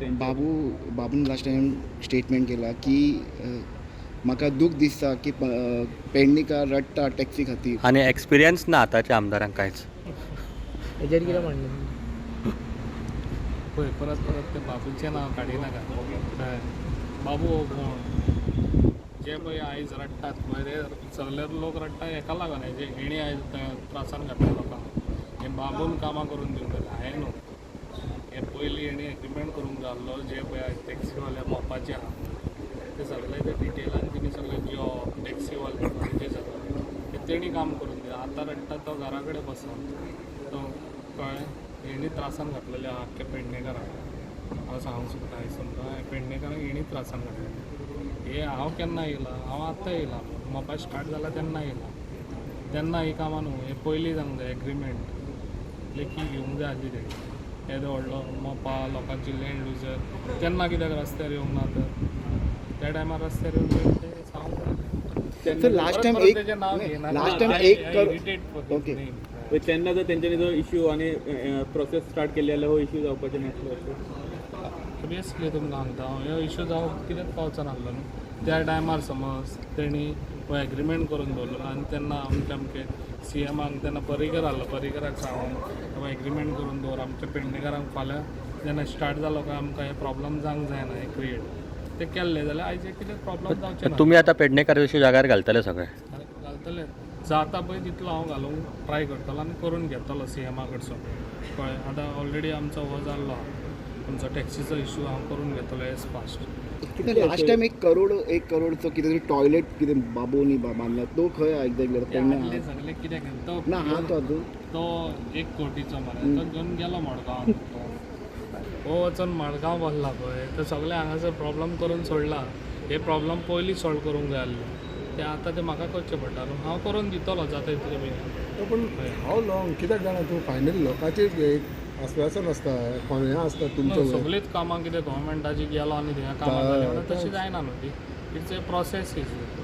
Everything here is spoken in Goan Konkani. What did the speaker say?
बाबू बाबून लास्ट टायम स्टेटमेंट केला की म्हाका दूख दिसता की पेडणेकार रडटा टॅक्सी खातीर. आनी एक्सपिरियन्स ना आतांच्या आमदारांक कांयच. हेजेर कितें म्हणणें? पळय, परत परत ते बाबूचें नांव काडिनाका. हय, बाबू हो कोण जे पळय आयज रडटात पळय, ते सगळे लोक रडटा हेका लागून, हेजे हेणी आयज त्रासान घातला लोकांक. हे बाबून कामां करून दिवंक जाय, हांवें न्हू. हे पयलीं हेणी एग्रीमेंट करूंक जाय आसलो. जे पळय आयज टॅक्सीवाले मोपाचे आहा ते सगळे ते डिटेलान तेणी सगळे जॉब टॅक्सीवाले जे सगळे ते तेणी काम करून दिला. आतां रडटा तो घरा कडेन बसून तो, कळ्ळें? हेणी त्रासान घातलेले आहा आख्खे पेडणेकारांक. हांव सांगूंक सोदता आयज तुमकां, पेडणेकारांक हेणी त्रासान घातलेले. हे हांव केन्ना येयला? हांव आत्तां येयला, मोपा स्टार्ट जाला तेन्ना येयला. तेन्ना ही कामां न्हू, हे पयलीं जावंक जाय. एग्रीमेंट लेखी घेवंक जाय आसली तेणी. येदो व्हडलो मोपा लोकांची लँड लुजर तेन्ना कित्याक रस्त्यार येवंक ना? तर त्या टायमार रस्त्यार येवन ते सांगूंक. सर, लास्ट टायम एक लास्ट टायम एक करोड, ओके. पळय, तेन्ना जर तेंच्यांनी जो इश्यू आनी प्रोसेस स्टार्ट केली जाल्यार हो इश्यू जावपाचें नासलो अशें? ऑबियसली, तुमकां सांगता हांव, हो इश्यू जावं कित्याक पावचो नासलो न्हू. त्या टायमार समज तेणी हो एग्रीमेंट करून दवरलो आनी तेन्ना आमचे आमके सी एमाक, तेन्ना पर्रीकर आहलो, पर्रीकराक सांगून बाबा एग्रीमेंट करून दवर आमच्या पेडणेकारांक, फाल्यां जेन्ना स्टार्ट जालो काय आमकां हे प्रॉब्लम जावंक जायना हे क्रिएट, ते केल्ले जाल्यार आयज हे कितें प्रॉब्लम जावचे ना. तुमी आतां पेडणेकार विशीं जाग्यार घालतले सगळे? घालतले, जाता पळय तितलो हांव घालूंक ट्राय करतलो आनी करून घेतलो सी एमा कडसून, कळ्ळें? आतां ऑलरेडी आमचो हो जाल्लो आहा, तुमचो टॅक्सीचो इशू हांव करून घेतलो as fast. Last time 1 crore, 1 करोडचो कितें तरी टॉयलेट कितें बाबूनी बांदला, तो खंय एक्झॅक्टली ते पेडणे आदले सगळे कित्याक तो ना हा तो अजून? तो 1 कोटीचो मरे, तो घेवन गेलो मडगांव. हो वचून मडगांव बसला पळय, तो सगळे हांगासर प्रॉब्लम करून सोडला. हे प्रॉब्लम पयलीं सॉल्व करूंक जाय आसले, ते आतां ते म्हाका करचे पडटा न्हू. हांव करून दितलो जाता तितले बेगीन. पूण हाव लॉंग? कित्याक जाणा तूं, फायनली लोकांचेर एक आस्वासन आसता, हें आसता तुमचो. सगळींच कामां कितें गव्हर्मेंटाची गेलो आनी थिंगा कामां जालीं म्हणल्यार तशी जायना न्हू ती. It's a process is.